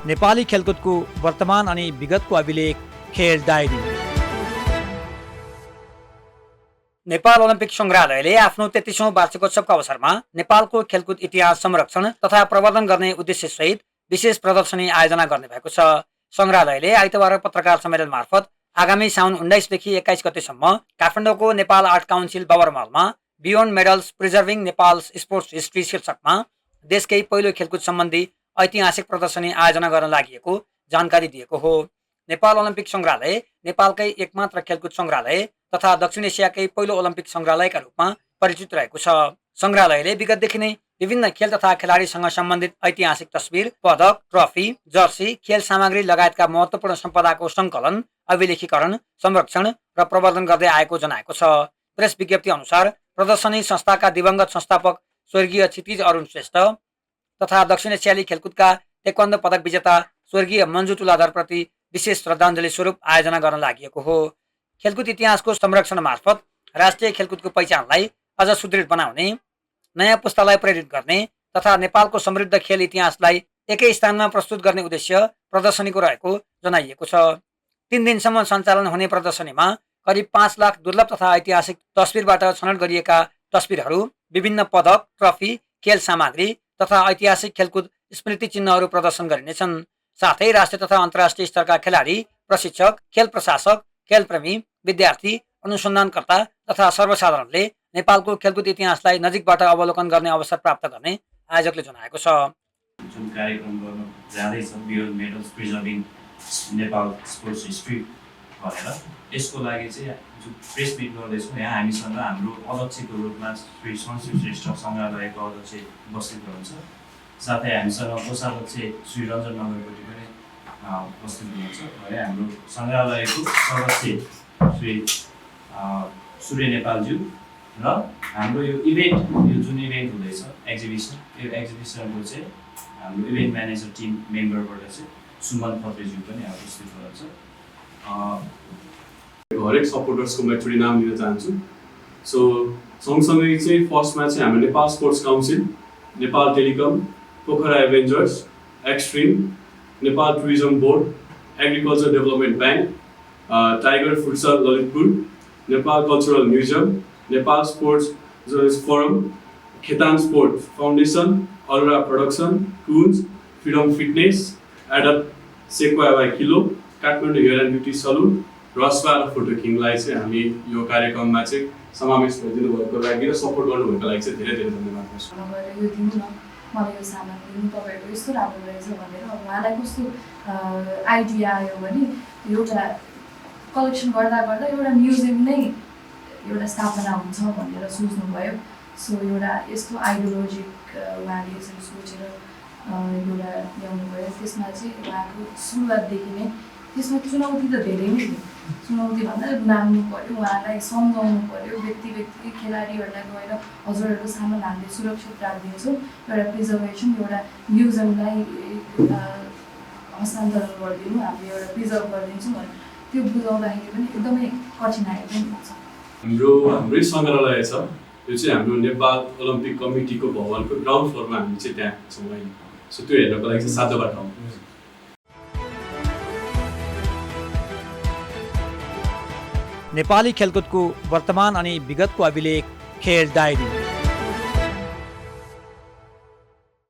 नेपाली खेलकुदको वर्तमान अनि विगतको अभिलेख खेल डायरी। नेपाल ओलम्पिक संग्रहालयले आफ्नो 33औं वार्षिकोत्सवको अवसरमा नेपालको खेलकुद इतिहास संरक्षण तथा प्रवर्धन गर्ने उद्देश्यसहित विशेष प्रदर्शनी आयोजना गर्ने भएको छ। संग्रहालयले आइतबार पत्रकार सम्मेलन मार्फत आगामी साउन 19 देखि 21 गतेसम्म काठमाडौँको नेपाल आर्ट काउन्सिल बबर मलमा beyond medals preserving Nepals sports history शीर्षकमा देशकै पहिलो खेलकुद सम्बन्धी ऐतिहासिक प्रदर्शनी आयोजना गर्न लागि जानकारी दिएको हो। नेपाल ओलम्पिक संग्रहालय नेपालकै एकमात्र खेलकुद संग्रहालय तथा दक्षिण एसियाकै पहिलो ओलम्पिक संग्रहालयका रूपमा परिचित रहेको छ। संग्रहालयले विगतदेखि नै विभिन्न खेल तथा खेलाडीसँग सम्बन्धित ऐतिहासिक तस्बिर, पदक, ट्रफी, जर्सी, खेल सामग्री लगायतका महत्त्वपूर्ण सम्पदाको सङ्कलन, अभिलेखीकरण, संरक्षण र प्रवर्धन गर्दै आएको जनाएको छ। प्रेस विज्ञप्ति अनुसार प्रदर्शनी संस्थाका दिवंगत संस्थापक स्वर्गीय क्षितिज अरुण श्रेष्ठ तथा दक्षिण एसियाली खेलकुदका टेक्वान्डो पदक विजेता स्वर्गीय मन्जु तुलाधरप्रति विशेष श्रद्धाञ्जली स्वरूप आयोजना गर्न लागि हो। खेलकुद इतिहासको संरक्षण मार्फत राष्ट्रिय खेलकुदको पहिचानलाई अझ सुदृढ बनाउने, नयाँ पुस्तालाई प्रेरित गर्ने तथा नेपालको समृद्ध खेल इतिहासलाई एकै स्थानमा प्रस्तुत गर्ने उद्देश्य प्रदर्शनीको रहेको जनाइएको छ। 3 दिनसम्म सञ्चालन हुने प्रदर्शनीमा करिब 5 लाख दुर्लभ तथा ऐतिहासिक तस्बिरबाट छनौट गरिएका तस्बिरहरू, विभिन्न पदक, ट्रफी, खेल सामग्री तथा ऐतिहासिक खेलकुद स्मृति चिन्हहरू प्रदर्शन गरिनेछन्। साथै राष्ट्रिय तथा अन्तर्राष्ट्रिय स्तरका खेलाडी, प्रशिक्षक, खेल प्रशासक, खेलप्रेमी, विद्यार्थी, अनुसन्धानकर्ता तथा सर्वसाधारणले नेपालको खेलकुद इतिहासलाई नजिकबाट अवलोकन गर्ने अवसर प्राप्त गर्ने आयोजकले जनाएको छ। जुन कार्यक्रम गर्न जाँदैछ beyond medals preserving Nepal sports history भनेर, यसको लागि चाहिँ जुन प्रेस मिट गर्दैछौँ, यहाँ हामीसँग हाम्रो अध्यक्षको रूपमा श्री संश्री श्रेष्ठ सङ्ग्रहालयको अध्यक्ष उपस्थित हुनुहुन्छ। साथै हामीसँग कोषाध्यक्ष श्री रञ्जन नगरकोटी पनि उपस्थित हुनुहुन्छ। भने हाम्रो सङ्ग्रहालयको सदस्य श्री सूर्य नेपालज्यू र हाम्रो यो जुन इभेन्ट हुँदैछ एक्जिबिसन, यो एक्जिबिसनको चाहिँ हाम्रो इभेन्ट म्यानेजर टिम मेम्बरबाट चाहिँ सुमन खत्रीज्यू पनि उपस्थित हुनुहुन्छ। हरेक सपोर्टर्सको म एकचोटि नाम लिन चाहन्छु। सो सँगसँगै चाहिँ फर्स्टमा चाहिँ हाम्रो Nepal sports council, Nepal telecom, Pokhara avengers, extreme, Nepal tourism board, agriculture development bank, tiger futsal Lalitpur, Nepal cultural museum, Nepal sports journalist forum, Khetan sport foundation, Aurora production, कुन्स, फ्रिडम फिटनेस, एडप सेक्वावा किलो, Kathmandu hair and beauty salon, Rasuwa र फोटो किङलाई चाहिँ हामी यो कार्यक्रममा चाहिँ समावेश गरिदिनु भएको लागि र सपोर्ट गर्नुभएको लागि चाहिँ धेरै धेरै धन्यवाद गर्छु। मलाई यो सामान दिनु, तपाईँहरूको यस्तो राम्रो रहेछ भनेर उहाँलाई कस्तो आइडिया आयो भने एउटा कलेक्सन गर्दा गर्दा एउटा म्युजियम नै एउटा स्थापना हुन्छ भनेर सोच्नुभयो। सो एउटा यस्तो आइडियोलोजिक उहाँले यसरी सोचेर एउटा ल्याउनु भयो। त्यसमा चाहिँ उहाँको सुरुवातदेखि नै त्यसमा चुनौती त धेरै नै थियो। चुनौती भन्दा नाम्नु पऱ्यो, उहाँलाई सम्झाउनु पऱ्यो, व्यक्ति खेलाडीहरूलाई गएर हजुरहरूको सामान हामीले सुरक्षित राखिदिन्छौँ, एउटा प्रिजर्भेसन, एउटा म्युजियमलाई हस्तान्तरण गरिदिनु, हामीले एउटा प्रिजर्भ गरिदिन्छौँ भनेर त्यो बुझाउँदाखेरि पनि एकदमै कठिनाइ पनि हुन्छ। हाम्रै सङ्ग्रहालय छ, यो चाहिँ हाम्रो नेपाल ओलम्पिक कमिटीको भवनको ग्राउन्ड फ्लोरमा हामी चाहिँ त्यहाँ छौँ अहिले। सो त्यो हेर्नको लागि चाहिँ सातो बाटो आउनु। नेपाली खेलकुदको वर्तमान अनि विगतको अभिलेख खेल डायरी।